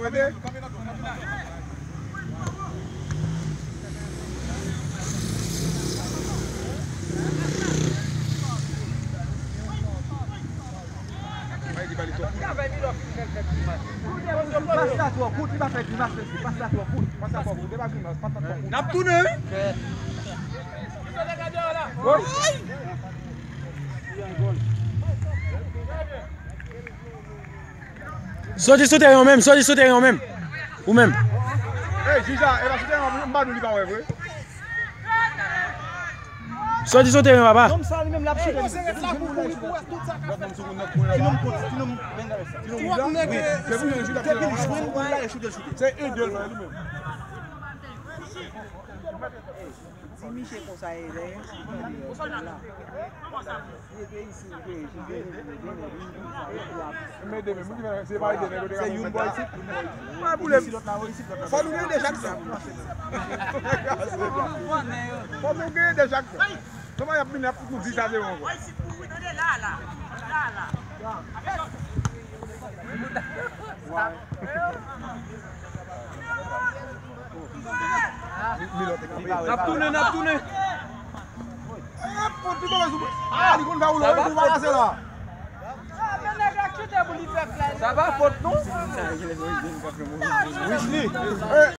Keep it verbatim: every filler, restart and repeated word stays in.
Rete. Pas la twò kout, li pa fè grimas, mesye. Pas la twò kout. Pas la twò kout, e pa grimas, pas la twò kout. N ap tounen, wi. Soti sou teren w menm, soti sou teren w menm. Ou menm. Ey, jij la, e pa sou teren w, m pa nou li pa wè vre. Soti sou teren, papa. Nonm sa li menm l ap choute. Ti nonm kot, ti nonm Bengals sa. Ti nonm jij la? Wi. Depi l jwenn, depi l jwenn, li al choute, l choute. Se ide l, li menm. Di Miche konsa e lè. Mede men, moun ki fè se pa ede nèg yo te ka fè sa. Se youn bò isit, youn bò isit. Pa boule. Fò nou gen de chak sa. Fò nou gen de chak sa. Kòman y ap vini ap fout nou di sa se bon ankò? N ap tounen, n ap tounen. Ah, li konn fè woule, wi, pou pa pase la. Sa pa fòt, non. Wisly. Eh,